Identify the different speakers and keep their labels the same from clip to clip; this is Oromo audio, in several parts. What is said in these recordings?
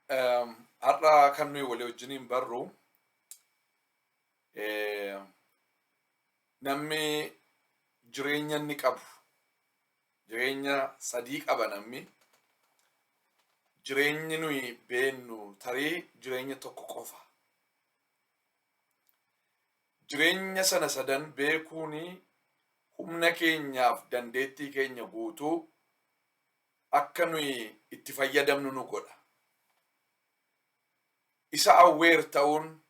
Speaker 1: Har'a kan nuyi walii wajjiniin barru namni jireenya inni qabu jireenya sadii qaba namni. Jireenyi nuyi beennu tarii jireenya tokko qofa. Jireenya sana sadan beekuun humna keenyaaf dandeettii keenya guutuu akka nuyi itti fayyadamnu nu godha. Isa aware ta'uun,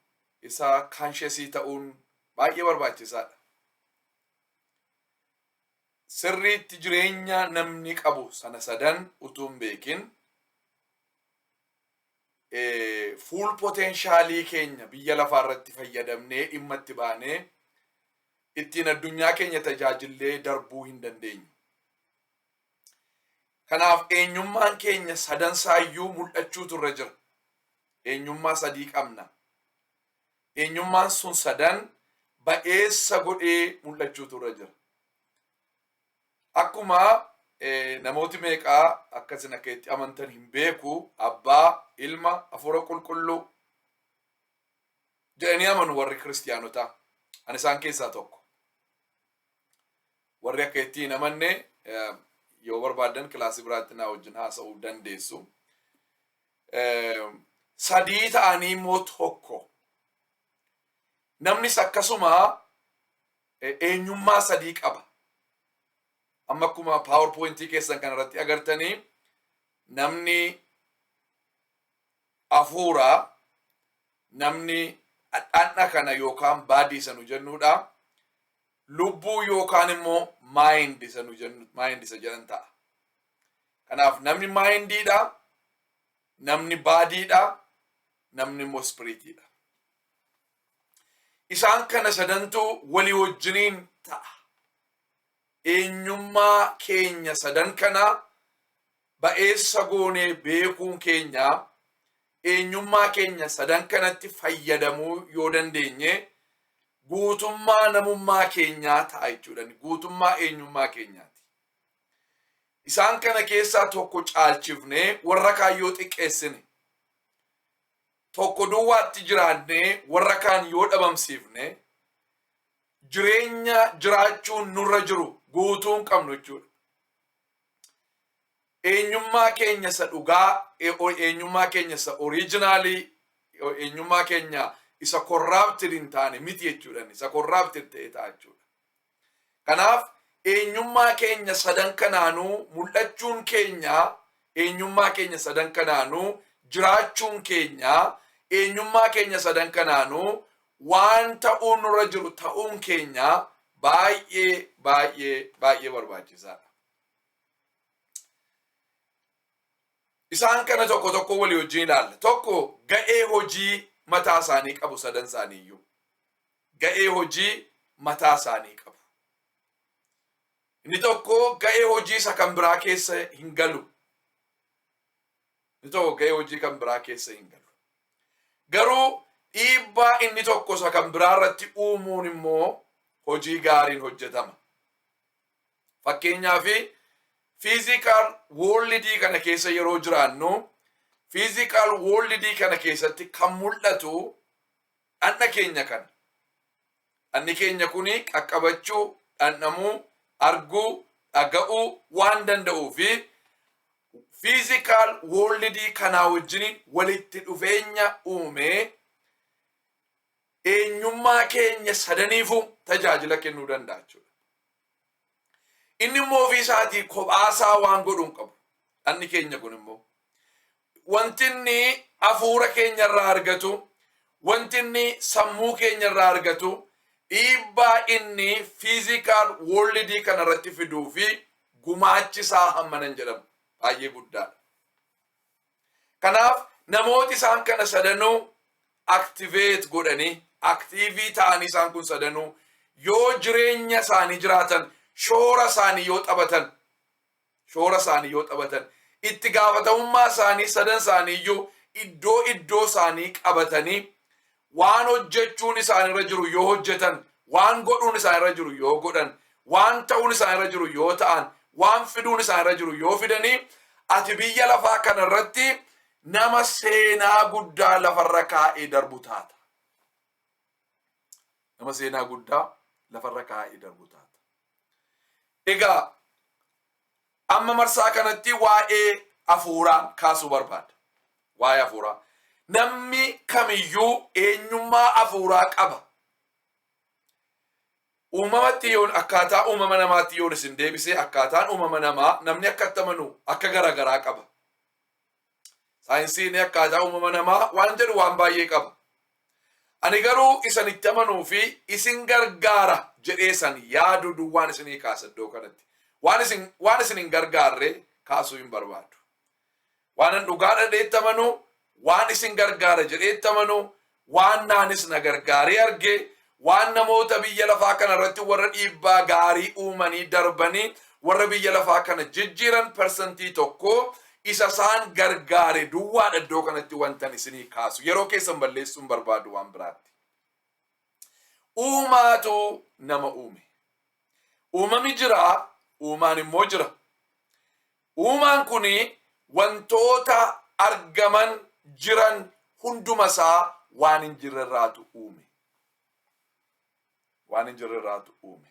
Speaker 1: isa conscious ta'uun baay'ee barbaachisaadha. Sirriitti jireenya namni qabu sana sadan utuu hin beekin full potentialii keenya biyya lafaa irratti fayyadamnee dhimma itti baanee ittiin addunyaa keenya tajaajillee darbuu hin dandeenyu. Kanaaf eenyummaan keenya sadansaayyuu mul'achuutu irra jira. Eenyummaa sadii qabna. Eenyummaan sun sadan ba'eessa godhee mul'achuutu irra jira. Akkuma namooti meeqaa akkasin akka itti amantan hin beeku, abbaa, ilma, hafuura qulqulluu jedhanii amanu warri kiristiyaanotaa. Ani isaan keessaa tokko. Warri akka itti hin amanne yoo barbaadan kilaasii biraatti naa wajjin haasa'uu dandeessu. Sadii ta'anii immoo tokko. Namnis akkasuma eenyummaa sadii qaba. Amma akkuma PowerPointii keessan kanarratti agartanii, namni hafuura, namni dhaqna kana yookaan body isa nu jennuudha. Lubbuu yookaan immoo mind isa nu jennu, mind isa jedhan ta'a. Kanaaf namni mindiidha, namni bodydha, namni immoo spiritiidha. Isaan kana sadantu walii wajjiniin ta'a. Eenyummaa keenya sadan kana ba'eessa goonee beekuun keenya, eenyummaa keenya sadan kanatti fayyadamuu yoo dandeenye, guutummaa namummaa keenyaa ta'a jechuudha. Guutummaa eenyummaa keenyaati. Isaan kana keessaa tokko caalchifnee warra kaan yoo xiqqeessine, tokko duwwaatti jiraannee warra kaan yoo dhabamsiifne, jireenya jiraachuun nurra jiru guutuu hin qabnu jechuudha. Eenyummaa keenya isa dhugaa, eenyummaa keenya isa originalii, eenyummaa keenya isa corrupted hin taane miti jechuudha. Isa corrupted ta'e ta'a jechuudha. Kanaaf eenyummaa keenya sadan kanaanuu mul'achuun keenya, eenyummaa keenya sadan kanaanuu jiraachuun keenya, eenyummaa keenya sadan kanaanuu waan ta'uun nurra jiru ta'uun keenya baay'ee baay'ee baay'ee barbaachisaadha. Isaan kana tokko tokko walii wajjin ilaalla. Tokko, ga'ee hojii mataa isaanii qabu sadan isaaniiyyuu. Ga'ee hojii mataa isaanii qabu. Inni tokko ga'ee hojii isa kan biraa keessa hin galu. Inni tokko ga'ee hojii kan biraa keessa hin galu. Garuu dhiibbaa inni tokko isa kan biraa irratti uumuun immoo hojii gaariin hojjetama. Fakkeenyaaf, physical worldii kana keessa yeroo jiraannu, physical worldii kana keessatti kan mul'atu dhandha keenya kana. Dhandhi keenya kuni qaqqabachuu, dhandhamuu, arguu, dhaga'uu waan danda'uu fi physical worldii kanaa wajjin walitti dhufeenya uumee eenyummaa keenya sadaniifuu tajaajila kennuu danda'a jechuudha. Inni immoo ofii isaatii kophaasaa waan godhuu hin qabu. Dhandhi keenya kun immoo wanti inni hafuura keenya irraa argatu, wanti inni sammuu keenya irraa argatu, dhiibbaa inni physical worldii kana irratti fiduu fi gumaachisaa hammanan jedhamu baay'ee guddaadha. Kanaaf namooti isaan kana sadanuu activate godhanii, active ta'anii, isaan kun sadanuu yoo jireenya isaanii jiraatan, shoora isaanii yoo taphatan, shoora isaanii yoo taphatan, itti gaafatamummaa isaanii sadan isaanii iyyuu iddoo iddoo isaanii qabatanii, waan hojjechuun isaanirra jiru yoo hojjetan, waan godhuun isaanirra jiru yoo godhan, waan ta'uun isaanirra jiru yoo ta'an, waan fiduun isaanirra jiru yoo fidanii, ati biyya lafaa kanarratti nama seenaa guddaa lafarra kaa'ee darbu taata. Nama seenaa guddaa lafarra kaa'ee darbu taata. Egaa amma marsaa kanatti waa'ee hafuuraa kaasuu barbaada. Waa'ee hafuuraa. Namni kamiyyuu eenyummaa hafuuraa qaba. Uumamatti yoon, akkaataa uumama namaatti yoon isin deebisee, akkaataan uumama namaa namni akka itti amanu akka garaagaraa qaba. Saayinsiin akkaataa uumama namaa waan jedhu waan baay'ee qaba. Ani garuu isanitti amanuu fi isin gargaara jedhee san yaaduu duwwaan isinii kaasa iddoo kanatti. Waan isin hin gargaarre kaasuu hin barbaadu. Waan an dhugaa dhadheetti amanuu, waan isin gargaara jedheetti amanuu, waan naanis na gargaaree argee, waan namoota biyya lafaa kana irratti warra dhiibbaa gaarii uumanii darbanii, warra biyya lafaa kana jijjiiran 1% isa isaan gargaare duwwaadha iddoo kanatti wantan isinii kaasu. Yeroo keessan balleessuun barbaadu waan biraatti. Uumaatu nama uume. Uumami jira, uumaan immoo jira. Uumaan kuni wantoota argaman jiran hunduma isaa waan hin jirrerraatu uume. Waan hin jirrerraatu uume.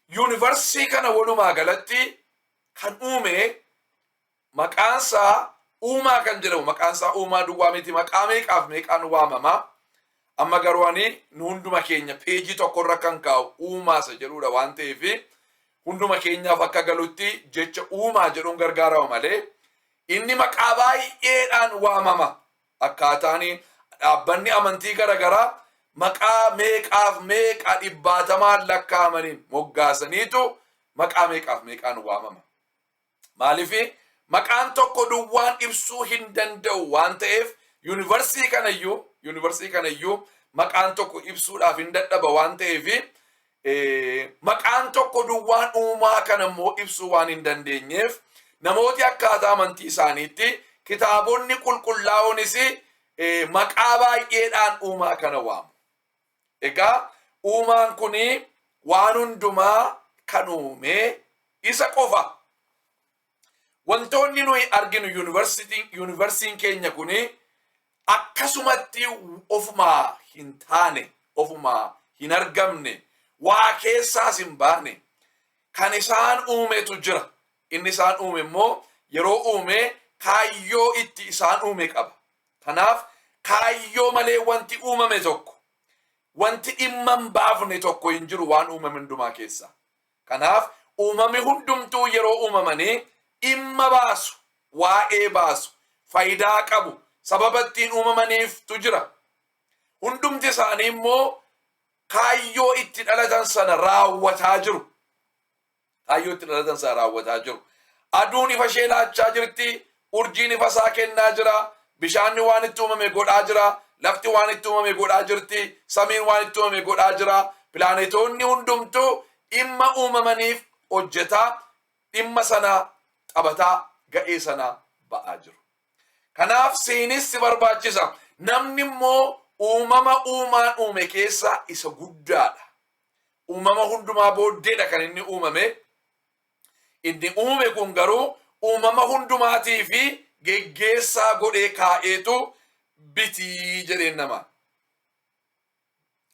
Speaker 1: Yuunivarsii kana walumaa galatti kan uume maqaansaa uumaa kan jedhamu, maqaansaa uumaa duwwaa miti, maqaa meeqaaf meeqaan waamama. Amma garuu ani nu hunduma keenya peejii tokkorra kan kaa'u uumaa isa jedhudha waan ta'eef, hunduma keenyaaf akka galutti jecha uumaa jedhuun gargaarama malee inni maqaa baay'eedhaan waamama. Akkaataan dhaabbanni amantii garaagaraa maqaa meeqaaf meeqa dhibbaatamaan lakkaa'amaniin moggaasaniitu maqaa meeqaaf meeqaan waamama. Maaliif? Maqaan tokko duwwaan ibsuu hin danda'u waan ta'eef, yuunivarsii kanayyuu maqaan tokko ibsuudhaaf hin dadhaba waan ta'eef, maqaan tokko duwwaan uumaa kana immoo ibsuu waan hin dandeenyeef, namooti akkaataa amantii isaaniitti kitaabonni qulqullaa'onis maqaa baay'eedhaan uumaa kana waamu. Egaa uumaan kuni waan hundumaa kan uume isa qofa. Wantoonni nuyi arginu, yuunivarsiitiin keenya kuni akkasumatti ofumaa hin taane, ofumaa hin argamne, waa keessaas hin baane. Kan isaan uumetu jira. Inni isaan uume immoo yeroo uume kaayyoo itti isaan uume qaba. Kanaaf kaayyoo malee wanti uumame tokko, wanti dhimma hin baafne tokko hin jiru waan uumame hundumaa keessaa. Kanaaf uumame hundumtuu yeroo uumamanii dhimma baasu, waa'ee baasu, faayidaa qabu, sababa ittiin uumamaniiftu jira. Hundumti isaanii immoo kaayyoo itti dhalatan sana raawwataa jiru. Kaayyoo itti dhalatan sana raawwataa jiru. Aduun ifa ishee laachaa jirti, urjiin ifa isaa kennaa jira, bishaanni waan itti uumame godhaa jira, lafti waan itti uumame godhaa jirti, samiin waan itti uumame godhaa jira. Pilaanetoonni hundumtuu dhimma uumamaniif hojjetaa, dhimma sana taphataa, ga'ee sana ba'aa jiru. Kanaaf siinis si barbaachisa. Namni immoo uumama uumaan uume keessaa isa guddaadha. Uumama hundumaa booddeedha kan inni uumame. Inni uume kun garuu uumama hundumaatii fi geggeessaa godhee kaa'eetu bitii jedheen nama.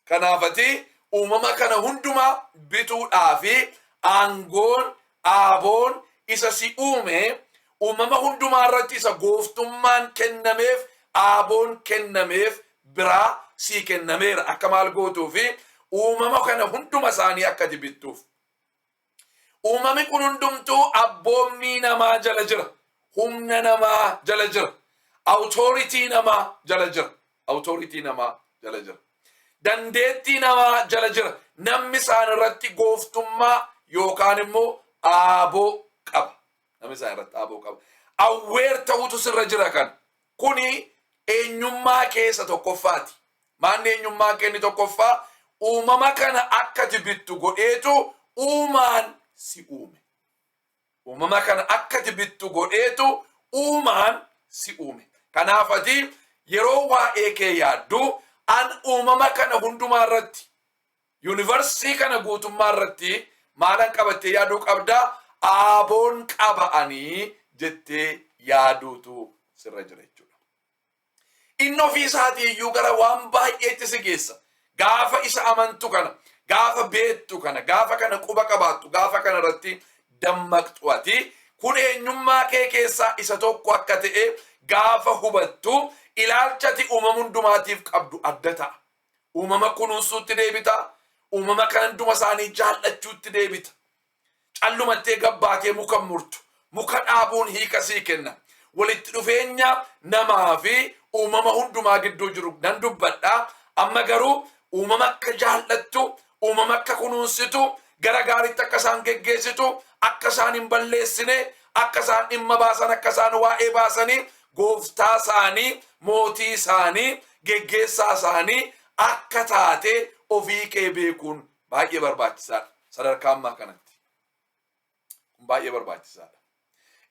Speaker 1: Kanaafati uumama kana hundumaa bituudhaa fi aangoon, aaboon isa si uume, uumama hundumaa irratti isa gooftummaan kennameef, aaboon kennameef biraa sii kennameera, akka maal gootuu fi uumama kana hunduma isaanii akka ati bittuuf. Uumami kun hundumtuu abboommii namaa jala jira. Humna namaa jala jira. Authority namaa jala jira. Authority namaa jala jira. Dandeettii namaa jala jira. Namni isaan irratti gooftummaa yookaan immoo aaboo qaba. Namni isaan irratti aaboo qaba. Aware ta'utu sirra jira kan. Kuni eenyummaa keessa tokkoffaati. Maanni eenyummaa keenni tokkoffaa uumama kana akka ati bittu godheetu uumaan si uume. Uumama kana akka ati bittu godheetu uumaan si uume. Kanaaf ati yeroo waa'ee kee yaaddu, an uumama kana hundumaa irratti, yuunivarsii kana guutummaa irratti maalan qabattee yaaduu qabdaa? Aaboon qaba ani jettee yaaduu qabda. yaaduutu sirra jira jechuudha. Inni ofii isaatii iyyuu gara waan baay'eetti si geessa. Gaafa isa amantu kana, gaafa beektu kana, gaafa kana quba qabaattu, gaafa kana irratti dammaqxu ati kun eenyummaa kee keessaa isa tokko akka ta'e gaafa hubattu, ilaalcha ati uumama hundumaatiif qabdu adda ta'a. Uumama kunuunsuutti deebita. Uumama kan hunduma isaanii jaallachuutti deebita. Callumattee gabbaatee muka murtu. Muka dhaabuun hiika sii kenna. Walitti dhufeenya namaa fi uumama hundumaa gidduu jiru nan dubbadha. Amma garuu uumama akka jaallattu, uumama akka kunuunsitu, gara gaariitti akka isaan geggeessitu, akka isaan hin balleessine, akka isaan dhimma baasan, akka isaan waa'ee baasanii, gooftaa isaanii, mootii isaanii, geggeessaa isaanii akka taate ofii kee beekuun baay'ee barbaachisaadha. Sadarkaa ammaa kanatti. Kun baay'ee barbaachisaadha.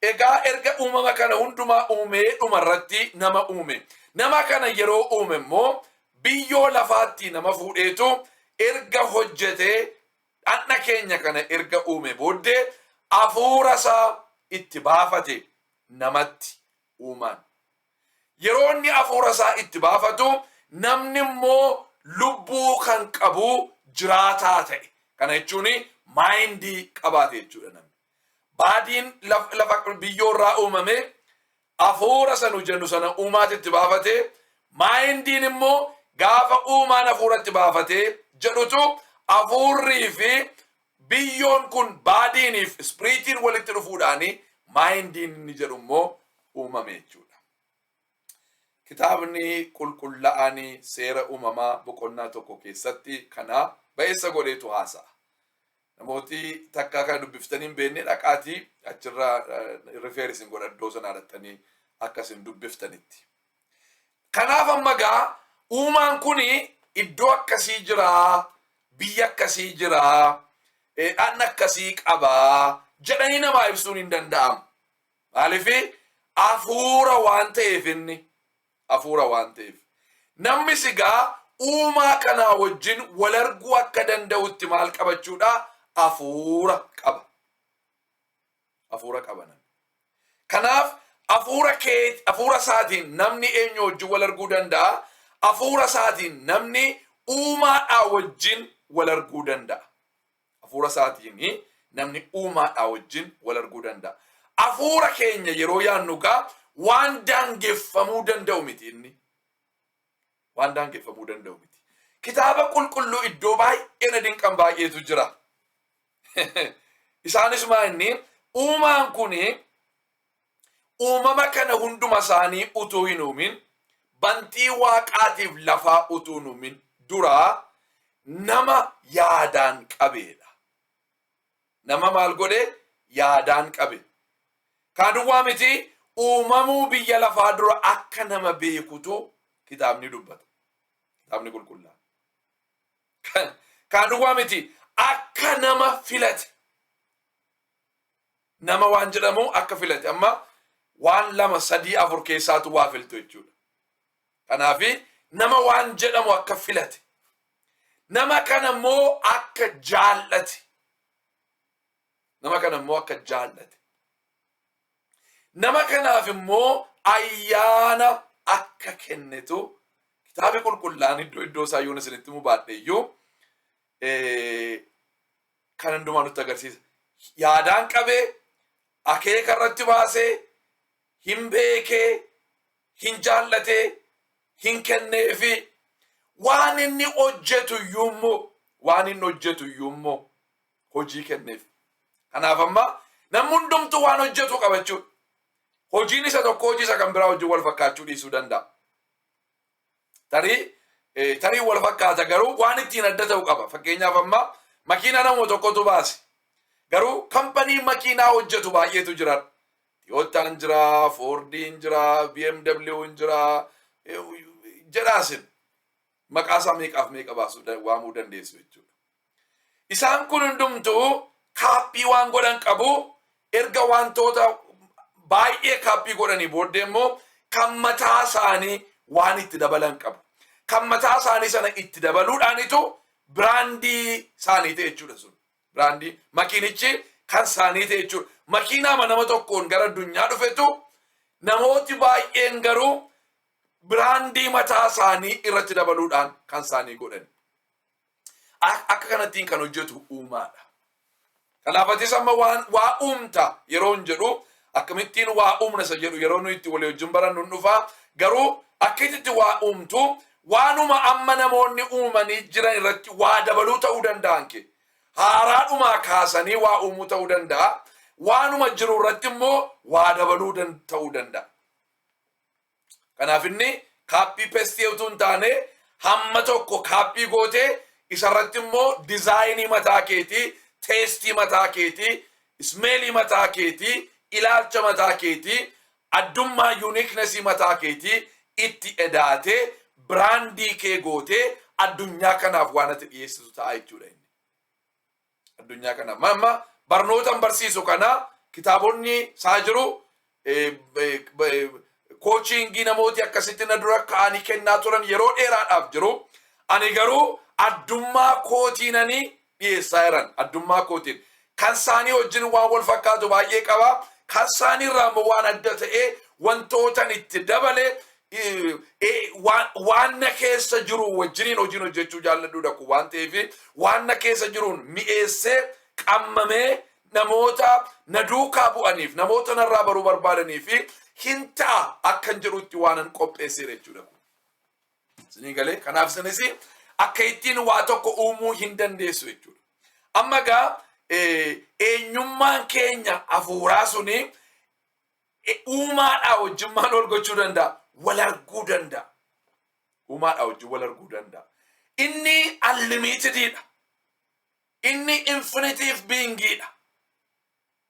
Speaker 1: Egaa erga uumama kana hundumaa uumee dhumarratti nama uume. Nama kana yeroo uume immoo biyyoo lafaatti nama fuudheetu erga hojjetee, dhaqna keenya kana erga uume booddee, hafuura isaa itti baafate namatti uumaan. Yeroo inni hafuura isaa itti baafatu, namni immoo lubbuu kan qabu jiraataa ta'e. Kana jechuun mind qabaate jechuudha namni. Baadiin lafa biyyoo irraa uumame, hafuura sanu jennu sana uumaatti itti baafate, mindiin immoo gaafa uumaan hafuura itti baafatee jedhutu, hafuurrii fi biyyoon kun, baadiiniif spiritiin walitti dhufuudhaani mindiin inni jedhu immoo uumame jechuudha. Kitaabni qulqullaa'aan Seera Uumamaa boqonnaa 1 keessatti kana ba'eessa godheetu haasa'a. Namooti takkaa kana dubbiftanii hin beekne, dhaqaatii achirraa refer isin godha, iddoo sanaa dhaqxanii akkasin dubbiftanitti. Kanaaf amma gaa uumaan kun iddoo akkasii jiraa, biyya akkasii jiraa, dhaqna akkasii qabaa jedhanii namaa ibsuun hin danda'amu. Maaliif? Hafuura waan ta'eef, inni hafuura waan ta'eef. Namni sigaa uumaa kanaa wajjin wal arguu akka danda'utti maal qabachuudha? Hafuura qaba. Hafuura qaba namni. Kanaaf hafuura kee, hafuura isaatiin namni eenyu wajjin wal arguu danda'a? Hafuura isaatiin namni uumaadhaa wajjin wal arguu danda'a. Hafuura isaatiin namni uumaadhaa wajjin wal arguu danda'a. Hafuura keenya yeroo yaannu gaa waan daangeffamuu danda'u miti inni. Waan daangeffamuu danda'u miti. Kitaaba qulqulluu iddoo baay'ee na dinqan baay'eetu jira. Isaanis maa inni uumaan kun uumama kana hunduma isaanii utuu hin uumin, bantii waaqaatiif lafaa utuu hin uumin duraa nama yaadaan qabeedha. Nama maal godhe? Yaadaan qabe. Kaa duwwaa miti, uumamuu biyya lafaa dura akka nama beekutu kitaabni dubbata. Kitaabni qulqullaa'aan. Kaa duwwaa miti, akka nama filate. Nama waan jedhamu akka filate, amma waan lama, sadii, afur keessaatu waa filtu jechuudha. Kanaafi nama waan jedhamu akka filate. Nama kana immoo akka jaallate. Nama kana immoo akka jaallate. Nama kanaaf immoo ayyaana akka kennetu kitaabni qulqullaa'aan iddoo iddoo isaa yoon isinitti himuu baadhe iyyuu kan hundumaa nutti agarsiisa. Yaadaan qabee, akeeka irratti baasee, hin beekee, hin jaallatee, hin kenneefi, waan inni hojjetu iyyuu immoo, waan inni hojjetu iyyuu immoo hojii kenneef. Kanaaf amma namni hundumtuu waan hojjetu qabachuudha. Hojiin isa tokko hojii isa kan biraa wajjin wal fakkaachuu dhiisuu danda'a. Tarii wal fakkaata, garuu waan ittiin adda ta'u qaba. Fakkeenyaaf amma makiinaa nama tokkotu baase. Garuu kampanii makiinaa hojjetu baay'eetu jira. Toyotaan jira, Fordiin jira, BMW'n jira, jedhaasin maqaa isaa meeqaaf meeqa baasuu waamuu dandeessu jechuudha. Isaan kun hundumtuu copy waan godhan qabu. Erga wantoota baay'ee copy godhanii booddee immoo kan mataa isaanii waan itti dabalan qabu. Kan mataa isaanii sana itti dabaluudhaanitu brand isaanii ta'e jechuudha sun. Brand makiinichi kan isaanii ta'e jechuudha. Makiinaa nama tokkoon gara addunyaa dhufetu Namooti baay'een garuu brandii mataa isaanii irratti dabaluudhaan kan isaanii godhan. Akka kanattiin kan hojjetu uumaadha. Kanaaf atis amma waan waa uumta yeroo hin jedhu, akkamittiin waa uumna isa jedhu yeroo nuyi itti walii wajjin barannu hin dhufa. Garuu akka itti waa uumtu, waanuma amma namoonni uumanii jiran irratti waa dabaluu ta'uu danda'an kee. Haaraadhumaa kaasanii waa uumuu ta'uu danda'a. Waanuma jiru irratti immoo waa dabaluu ta'uu danda'a. Kanaaf inni copy paste utuu hin taane, hamma tokko copy gootee isarratti immoo designii mataa keetii, tasteii mataa keetii, smellii mataa keetii, ilaalcha mataa keetii, addummaa, uniquenessii mataa keetii itti edaatee brandii kee gootee addunyaa kanaaf waan ati dhiyeessitu ta'a jechuudha inni. Addunyaa kanaaf. Amma barnootan barsiisu kana kitaabonni isaa jiru, coachingii namooti akkasitti na dura ka'anii kennaa turan yeroo dheeraadhaaf jiru. Ani garuu addummaa kootiinanii dhiyeessaa jiran, addummaa kootiin. Kan isaanii wajjin waan wal fakkaatu baay'ee qaba. Kan isaanii irraa immoo waan adda ta'ee wantootan itti dabale, waan na keessa jiru wajjiniin hojiin hojjechuu jaalladhuudha kun waan ta'eef, waan na keessa jiruun mi'eessee qammamee namoota na duukaa bu'aniif, namoota narraa baruu barbaadanii fi hin ta'a akkan jedhutti waanan qopheesseera jechuudha kun. Isinii galee? Kanaaf isinis akka ittiin waa tokko uumuu hin dandeessu jechuudha. Amma egaa eenyummaan keenya hafuuraa suni uumaadhaa wajjin maal wal gochuu danda'a? Wal arguu danda'a. Uumaadhaa wajjin wal arguu danda'a. Inni unlimitedidha. Inni infinitive beingiidha.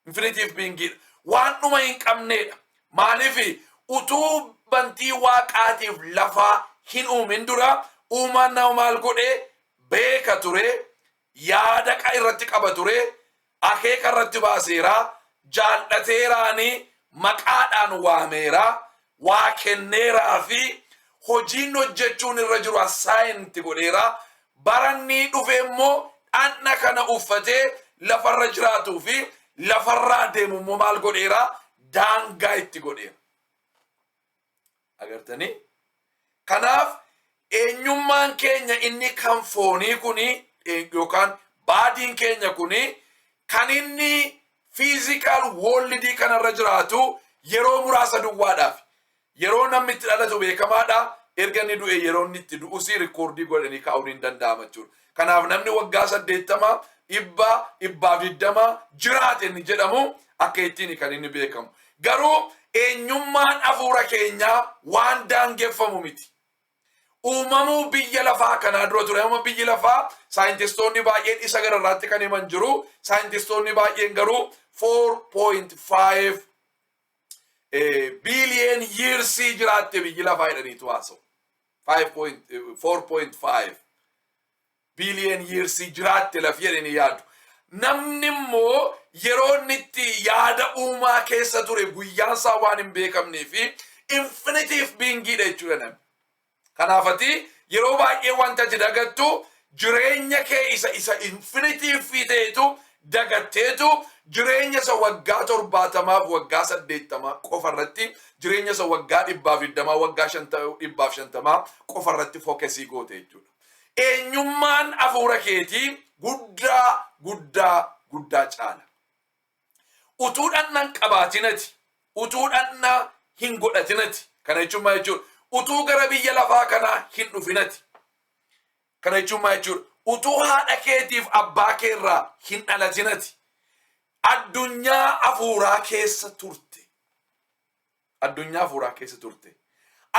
Speaker 1: Infinitive beingiidha. Waan dhuma hin qabneedha. Maaliif? Utuu bantii waaqaatiif lafaa hin uumin dura uumaan nama maal godhee beeka ture, yaada irratti qaba ture, akeeka irratti baaseera, jaallateeraanii maqaadhaan waameera, waa kenneeraa fi hojiin hojjechuun irra jiru assigned godheera. Barannii dhufe immoo dhaqna kana uffatee lafarra jiraatuu fi lafarraa deemu immoo maal godheera? Daangaa itti godheera. Agartanii? Kanaaf eenyummaan keenya inni kan foonii kuni yookaan bodyn keenya kuni kan inni physical worldii kanarra jiraatu yeroo muraasa duwwaadhaaf. Yeroo namni itti dhalatu beekamaadha. Erga inni du'e yeroo inni itti du'us recordii godhanii kaa'uun hin danda'ama jechuudha. Kanaaf namni waggaa 80, 100, 120 jiraate inni jedhamu akka ittiin kan inni beekamu. Garuu eenyummaan hafuura keenyaa waan daangeffamu miti. Uumamuu biyya lafaa kanaa dura ture. Amma biyyi lafaa saayintistoonni baay'een isa gararraatti kan himan jiru. Saayintistoonni baay'een garuu 4.5 billion yearsii jiraatte biyyi lafaa jedhaniitu haasa'u. 4.5 billion yearsii jiraatte lafi jedhanii yaadu. Namni immoo yeroo inni itti yaada uumaa keessa ture guyyaan isaa waan hin beekamnee fi infinitive beingiidha jechuudha namni. Kanaaf ati yeroo baay'ee wanta ati dagattu jireenya kee isa infinitive ta'etu dagatteetu jireenya isa waggaa 70f waggaa 80 qofa irratti, jireenya isa waggaa 120, waggaa 150 qofa irratti focusii goote jechuudha. Eenyummaan hafuura keetii guddaa guddaa guddaa caala. Utuu dhaqna hin qabaatinati, utuu dhaqna hin godhatinati, kana jechuun maal jechuudha? Utuu gara biyya lafaa kanaa hin dhufinati. Kana jechuun maal jechuudha? Utuu haadha keetiif abbaa keerraa hin dhalatinati. Addunyaa hafuuraa keessa turte. Addunyaa hafuuraa keessa turte.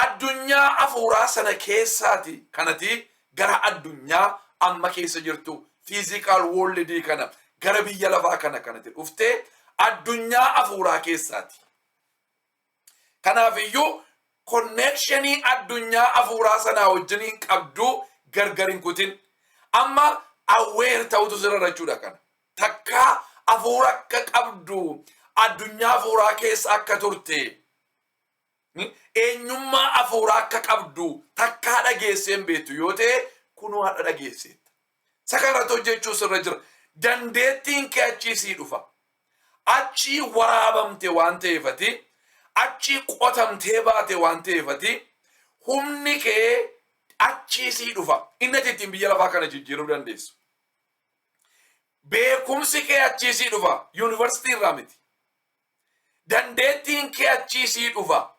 Speaker 1: Addunyaa hafuuraa sana keessaati kanati gara addunyaa amma keessa jirtu, physical worldii kana, gara biyya lafaa kana kanatti dhuftee addunyaa hafuuraa keessaati. Kanaaf iyyuu connectionii addunyaa hafuuraa sanaa wajjiniin qabdu gargar hin kutin. Amma aware ta'utu sirra jechuudha kana. Takkaa hafuura akka qabdu, addunyaa hafuuraa keessa akka turte, eenyummaa hafuuraa akka qabdu takkaa dhageessee hin beektu yoo ta'e, kunoo hadha dhageesseetta. Isa kanarratti hojjechuu sirra jira. Dandeettiin kee achii sii dhufa. Achii waraabamte waan ta'eefati Achii qotamtee baate waan ta'eefati humni kee achii sii dhufa. Inni ati ittiin biyya lafaa kana jijjiiruu dandeessu. Beekumsi kee achii sii dhufa. Yuunivarsiitii irraa miti. Dandeettiin kee achii sii dhufa.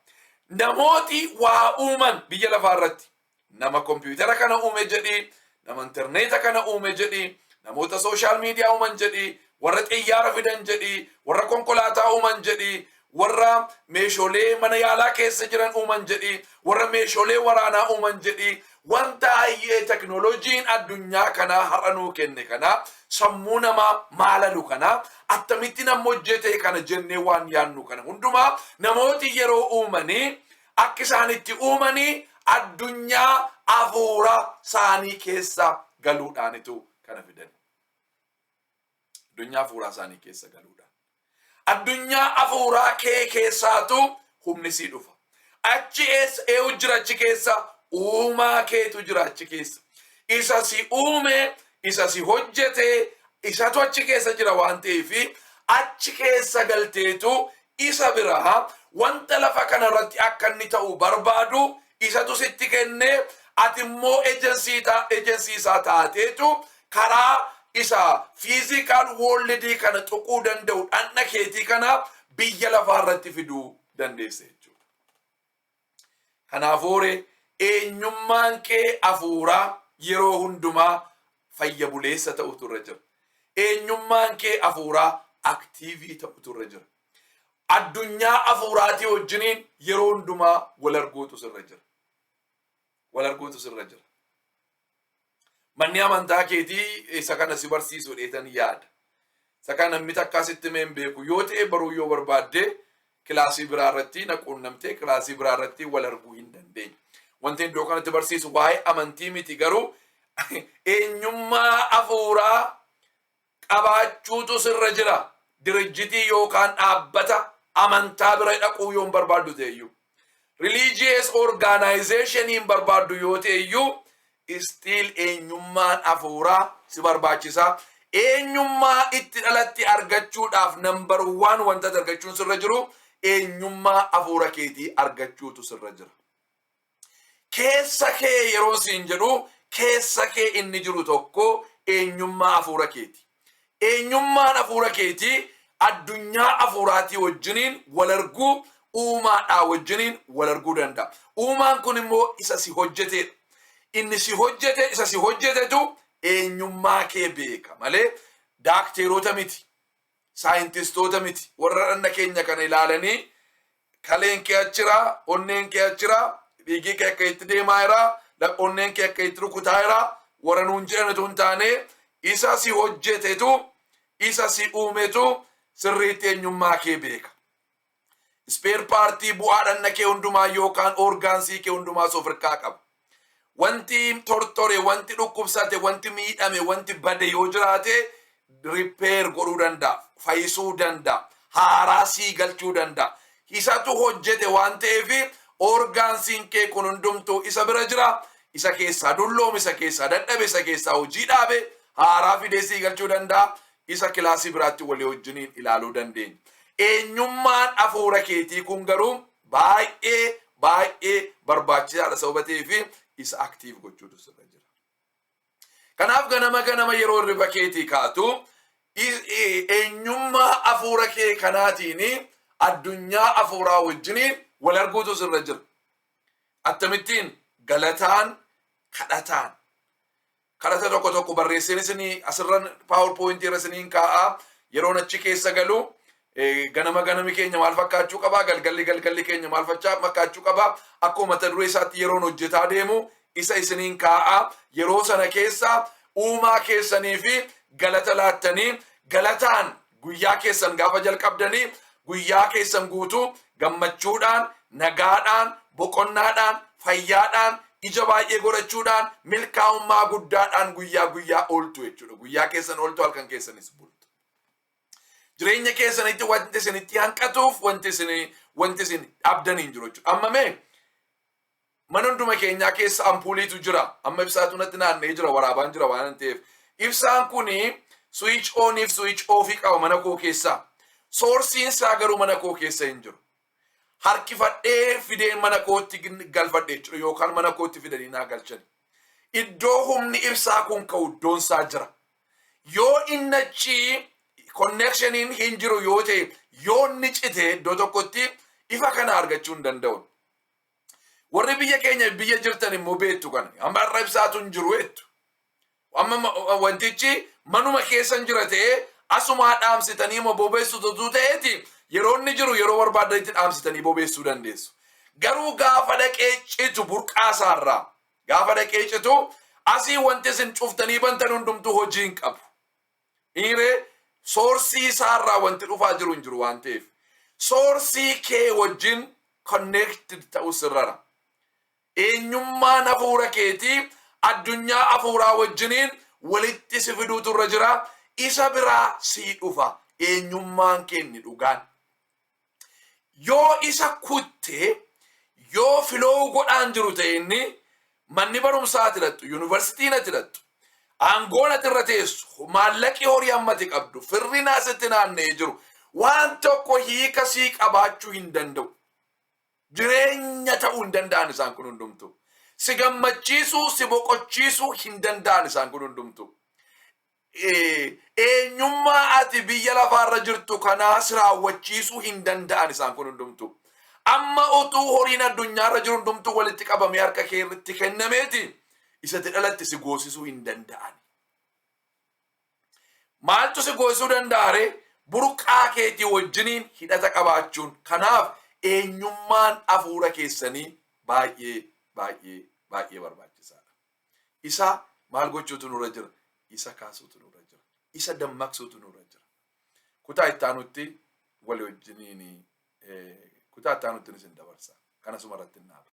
Speaker 1: Namooti waa uuman biyya lafaa irratti, nama kompiitara kana uume jedhii, nama intarneeta kana uume jedhii, namoota social media uuman jedhii, warra xiyyaara fidan jedhii, warra konkolaataa uuman jedhii, warra meeshaalee mana yaalaa keessa jiran uuman jedhii, warra meeshaalee waraanaa uuman jedhii, wanta baay'ee teknooloojiin addunyaa kanaa har'a nuu kenne kanaa, sammuu namaa maalalu kanaa, attamitti nama hojjete kana jennee waan yaannu kana hundumaa, namooti yeroo uumanii akka isaan itti uumanii addunyaa hafuura isaanii keessa galuudhaanitu kana fidan. Addunyaa hafuuraa isaanii keessa galuudhaan. Addunyaa hafuuraa kee keessaatu humni sii dhufa. Achi eessa eewu jira? Achi keessa uumaa keetu jira achi keessa. Isa si uume, isa si hojjete, isatu achi keessa jira waan ta'eef, achi keessa galteetu isa biraa wanta lafa kanarratti akka inni ta'u barbaadu isatu sitti kenne. Ati immoo ejensii isaa taateetu karaa isa physical worldii kana tuquu danda'u dhanna keetii kana biyya lafaa irratti fiduu dandeessa jechuudha. Kanaafuu eenyummaan kee hafuuraa yeroo hundumaa fayya buleessa ta'utu irra jira. Eenyummaan kee hafuuraa active ta'utu irra jira. Addunyaa hafuuraatii wajjiniin yeroo hundumaa wal arguutu sirra jira. Wal arguutu sirra jira. Manni amantaa keetii isa kana si barsiisu dheetan yaada. Isa kana namni takkaa sitti mee beeku yoo ta'e, baruu yoo barbaadde, kilaasii biraa irratti na quunnamtee kilaasii biraa irratti wal arguu hin dandeenye. Wanti iddoo kanatti barsiisu waa'ee amantii miti, garuu eenyummaa hafuuraa qabaachuutu sirra jira. Dirijjitii yookaan dhaabbata amantaa bira dhaquu yoo hin barbaaddu ta'eyyuu. Religious organization hin barbaaddu yoo ta'eyyuu, still eenyummaan hafuuraa si barbaachisa. Eenyummaa itti dhalatti argachuudhaaf number one wanta argachuun sirra jiru eenyummaa hafuura keetii argachuutu sirra jira. Keessa kee yeroo siin jedhu, keessa kee inni jiru tokko eenyummaa hafuura keeti. Eenyummaan hafuura keetii addunyaa hafuuraatii wajjiniin wal arguu, uumaadhaa wajjiniin wal arguu danda'a. Uumaan kun immoo isa si hojjetedha. Inni si hojjete, isa si hojjetetu eenyummaa kee beeka malee daakteerota miti. Saayintistoota miti. Warra dhanna keenya kana ilaalanii kaleen kee achiraa, onneen kee achiraa, dhiigii kee akka itti deemaa jira, onneen kee akka itti rukutaa jira, warra nuun jedhanitu hin taane, isa si hojjetetu, isa si uumetu sirriitti eenyummaa kee beeka. Spare partii bu'aa dhanna kee hundumaa yookaan organsii kee hundumaa of harkaa qaba. Wanti tortore, wanti dhukkubsate, wanti miidhame, wanti bade yoo jiraate, repair godhuu danda'a, fayyisuu danda'a, haaraa sii galchuu danda'a. Isatu hojjete waan ta'eef organsiin kee kun hundumtuu isa bira jira. Isa keessaa dulloome, isa keessaa dadhabe, isa keessaa hojii dhaabe haaraa fidee sii galchuu danda'a. Isa kilaasii biraatti walii wajjiniin ilaaluu dandeenya. Eenyummaan hafuura keetii kun garuu baay'ee baay'ee barbaachisaadha, sababa ta'eef isa active gochuutu sirra jira. Kanaaf ganama ganama yeroo hirriba keetii kaatu eenyummaa hafuura kee kanaatiin addunyaa hafuuraa wajjiniin wal arguutu sirra jira. Akkamittiin? Galataan, kadhataan. Kadhata tokko tokko barreesseen isinii asirra PowerPointii irra isiniin kaa'aa. Yeroon achi keessa galu, ganama ganami keenya maal fakkaachuu qabaa, galgalli galgalli keenya maal fakkaachuu qabaa, akkuma mata duree isaatti yeroon hojjetaa deemu isa isiniin kaa'aa. Yeroo sana keessa uumaa keessanii fi galata laattanii, galataan guyyaa keessan gaafa jalqabdanii, guyyaa keessan guutuu gammachuudhaan, nagaadhaan, boqonnaadhaan, fayyaadhaan, ija baay'ee godhachuudhaan, milkaa'ummaa guddaadhaan guyyaa guyyaa ooltu jechuudha. Guyyaa keessan ooltu, halkan keessanis bultu. Jireenya keessanitti wanti isinitti hanqatuuf wanti isin dhabdan hin jiru jechuudha. Amma mee mana hunduma keenyaa keessa ampuuliitu jira. Amma ibsaatu natti naanna'ee jira, waraabaan jira waan ta'eef. Ibsaan kuni switch oniif switch offii qaba mana koo keessaa. Sourceiin isaa garuu mana koo keessa hin jiru. Harkifadhee fideen mana kootti galfadhe jechuudha, yookaan mana kootti fidanii naa galchan. Iddoo humni ibsaa kun ka'u iddoon isaa jira. Yoo inni achi connectioniin hin jiru yoo ta'e, yoo inni cite, iddoo tokkotti ifa kana argachuu hin danda'u. Warri biyya keenya biyya jirtan immoo beektu kana. Amma har'a ibsaatu hin jiru jettu. Amma wantichi manuma keessa hin jira ta'ee, asumaa dhaamsitanii immoo bobeessitu ta'eeti, yeroo inni jiru yeroo barbaadanitti dhaamsitanii bobeessuu dandeessu. Garuu gaafa dhaqee citu, burqaa isaarraa gaafa dhaqee citu, asii wanti isin cuftanii bantan hundumtuu hojii hin qabu. Dhiiree source isaarraa wanti dhufaa jiru hin jiru waan ta'eef. Source kee wajjin connected ta'uu sirrara. Eenyummaan hafuura keetii addunyaa hafuuraa wajjiniin walitti si fiduutu irra jira. Isa biraa sii dhufa eenyummaan keenni dhugaan. Yoo isa kuttee, yoo flow godhaan jiru ta'e, inni manni barumsaa ati hidhattu, yuunivarsiitiin ati hidhattu, aangoon ati irra teessu, maallaqi horii ammati qabdu, firri naasitti naanna'ee jiru, waan tokko hiika sii qabaachuu hin danda'u. Jireenya ta'uu hin danda'an isaan kun hundumtu. Si gammachiisuu, si boqochiisuu hin danda'an isaan kun hundumtu. Eenyummaa ati biyya lafaarra jirtu kanaa si raawwachiisuu hin danda'an isaan kun hundumtu. Amma utuu horiin addunyaarra jiru hundumtuu walitti qabamee harka kee irratti kennameeti, isatti dhalatte si goosisuu hin danda'an. Maaltu si goosisuu danda'a ree? Burqaa keetii wajjiniin hidhata qabaachuun. Kanaaf eenyummaan hafuura keessanii baay'ee baay'ee baay'ee barbaachisaadha. Isa maal gochuutu nurra jira? Isa kaasuutu nurra jira. Isa dammaqsuutu nurra jira. Kutaa itti aanutti walii wajjiniin, kutaa itti aanutti isin dabarsa. Kanasuma irratti hin dhaaba.